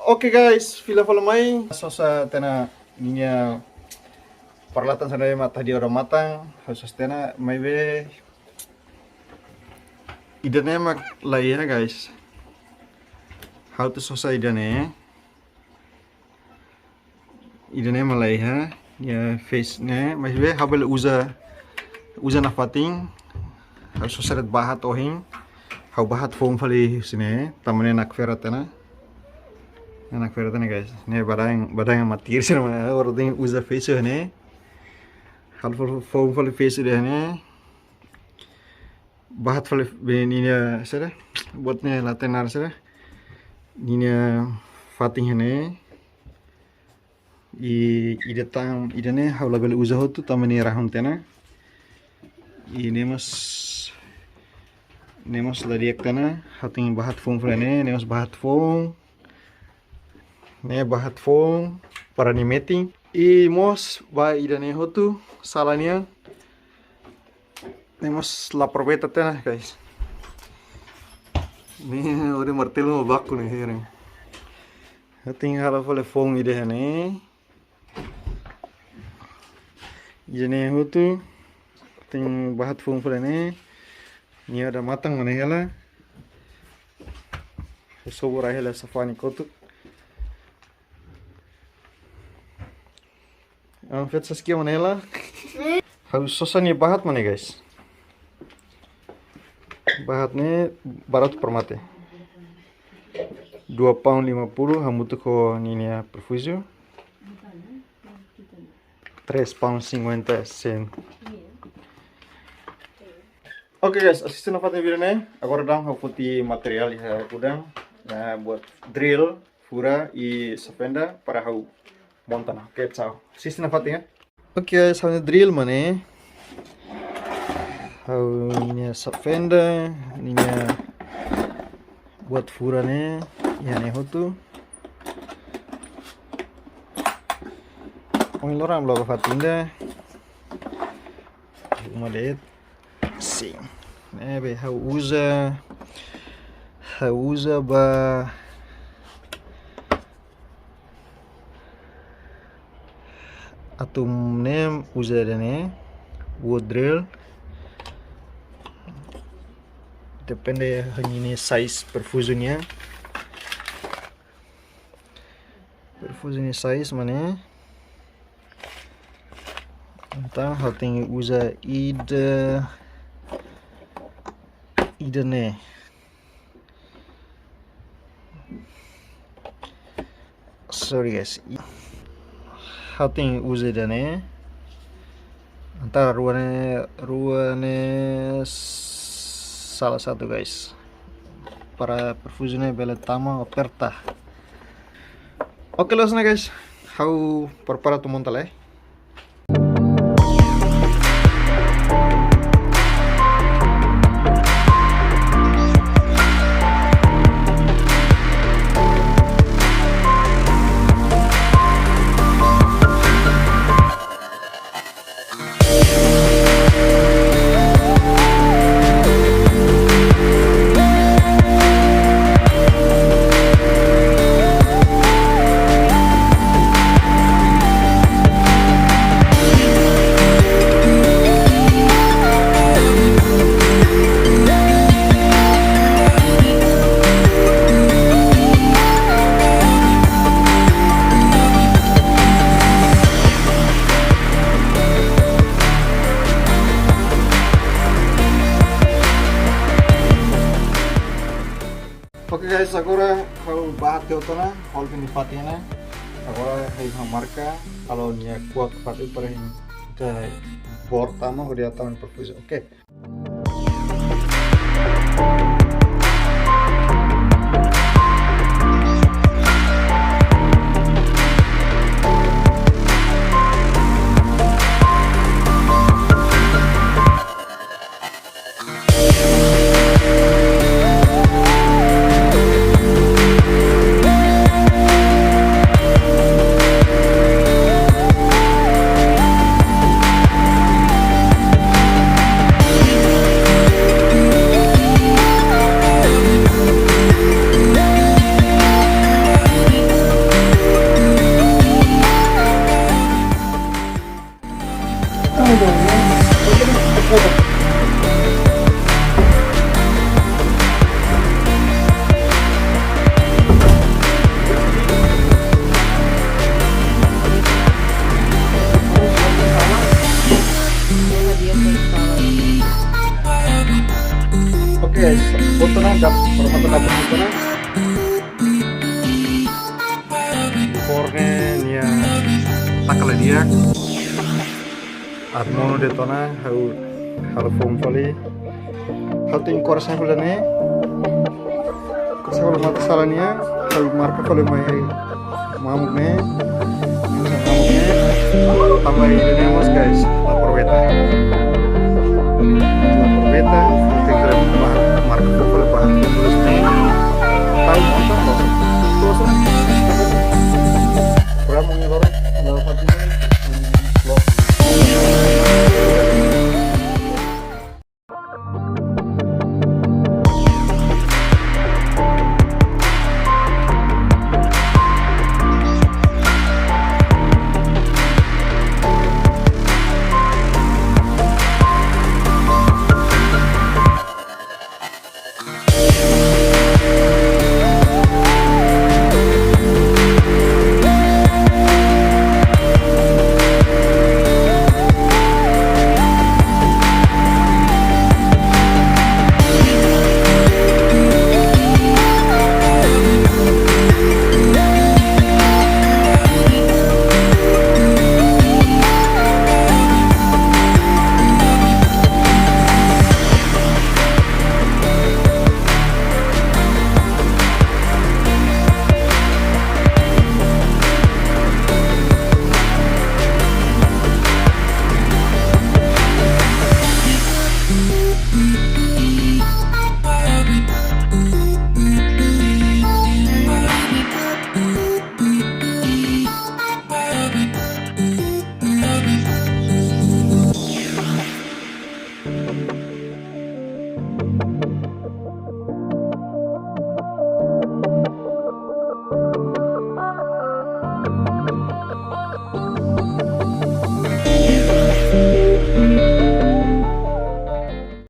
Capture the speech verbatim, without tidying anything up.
Oke guys, fila fali mai. Sosa tiha ona ninia peralatan sira-ne'e mak tadi odamatan. Sosa tiha ona, maibé ida-ne'e mak la iha guys. Ha'u atu sosa ida-ne'e. Ida-ne'e mak la iha, nia face ne'e, maibé ha'u bele uza, uza nafatin. Ha'u sosa de'it bahat ohin. Ha'u bahat foun fali husi ne'e, tanba ne'e nakfera tiha ona. Ne'e nakfera tiha ona guys. Ne'e badaen, badaen matir sira mana, agora tenke uza face ne'e. Ha'u fo-, foun fali face ida-ne'e. Bahat fali be ninia sira, buat ne'e lateral sira. Ninia fatin ne'e. I ida tan, ida-ne'e ha'u labele uza hotu, tanba ne'e rahun tiha ona. I ne'e mós, ne'e mós la di'ak tiha ona, ha'u tenke bahat foun fali ne'e, ne'e mós bahat foun. Ne'e bahat foun para nia metin. I mós ba ida-ne'e hotu, sala nian. Ne'e mós la aproveita tiha ona, guys. Ne'e, hodi martelu mak baku ne'e, heren. Ha'u tenke halo fali foun ida-ne'e. Ida-ne'e hotu. Tenke bahat foun fali ne'e. Nia odamatan mak ne'e hela. Sobu rai hela safani kotuk. Ah, feto saskia mak ne'e hela. Ha'u sosa nia bahat mak ne'e, guys. Bahat ne'e baratu para mate. Dua pound lima puluh, hamutuk ho ninia perfuzu. Três pound cinquenta sen. Oke guys, asiste nafatin vídeo ne'e. Agora daudaun ha'u foti materiál iha gudang. Nah, buat drill, fura i safenda para ha'u monta ona. Oke, tchau. Asiste nafatin ya. Oke, ha'u-nia drill mak ne'e. Ha'u-nia safenda, ninia buat fura ne'e, iha ne'e hotu. Ohin loron ha'u la buka fatin ida. Uma de'it. Sin. Ne'ebé ha'u uza, ha'u uza ba atu ne'e uza ida-ne'e, wood drill. Depende ninia size perfuzu nian. Perfuzu nia size mak ne'e. Entaun ha'u tenke uza ida, ida-ne'e. Sorry guys. Ha'u tenke uza ida-ne'e. Antara rua ne'e, rua ne'e salah satu guys. Para perfuzu ne'e bele tama aperta. Oke, loos ona guys. Ha'u prepara atu monta lai. Oke guys, agora ha'u bahat tiha ona, ha'u-nia fatin ne'e. Agora ha'u marka, kalau nia kuak fatin para ita bor tama, hodi atu tama perfuzu. Oke. Di'ak. Aat monu de'it ona, ha'u halo foun fali. Ha'u tenke kora sahulu ne'e. Kora sahulu matan sala nian, ha'u marka fali mai mamuk ne'e. Mamuk ne'e. Tanba ida-ne'e mós, guys, la aproveita. La aproveita, tenke marka fali bahan terus ne'e. Ha'u matan